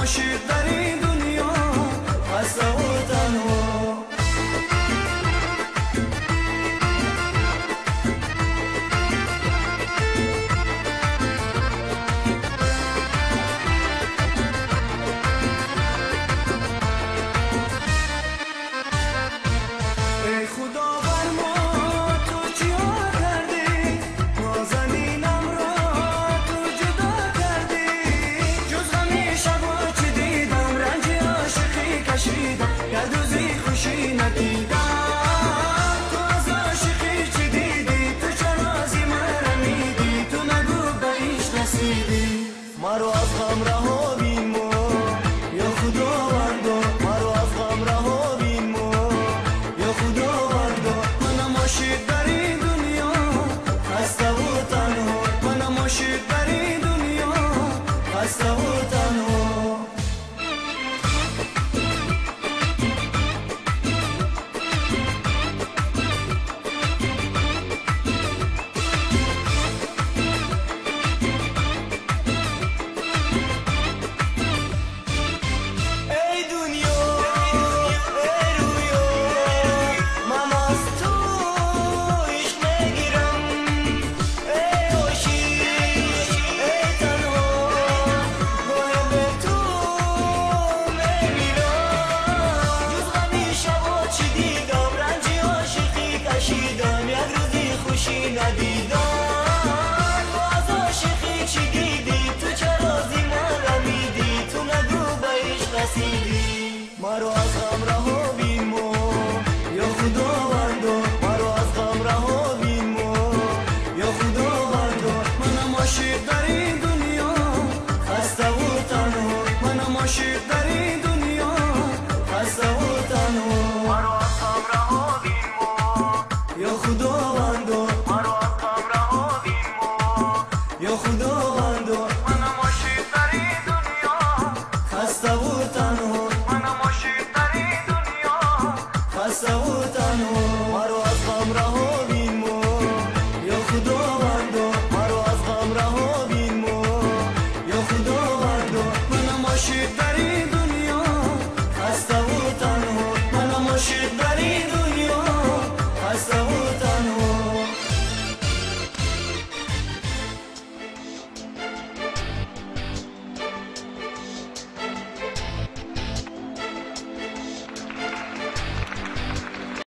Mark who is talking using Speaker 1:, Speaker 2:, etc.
Speaker 1: عاشق در این دنیا خسته و تنها. ای خدا بر ما تو چیا کردی، نازنینم را تو جدا کردی. جز غمی شبا چی دیدم، رنج عاشقی کشیدم، یک روزی خوشی ندیدم. تو از عاشقی چی دیدی، تو چرا از من رمیدی، تو نگو به عشق رسیدی. مرا از غم رها بین ما یا خداوندا، مرا از غم رها بین ما یا خداوندا. منم عاشق در این دنیا خسته و تنها، منم عاشق در این دنیا خسته و تنها.
Speaker 2: ای دنیا ای رویا، من از تو عشق میگیرم. ای عاشق ای تنها، گاهی به تو میمیرم. جز غمی شبا چی دیدم، رنج عاشقی کشیدم، یک روزی خوشی ندیدم. تو از عاشقی چی دیدی، تو چرا ز من رمیدی، تو نگو به عشق رسیدی.
Speaker 1: مرا از غم رها بین ما یا خداوندا، مرا از غم رها بین ما یا خداوندا. منم عاشق در این دنیا خسته و تنها، منم عاشق در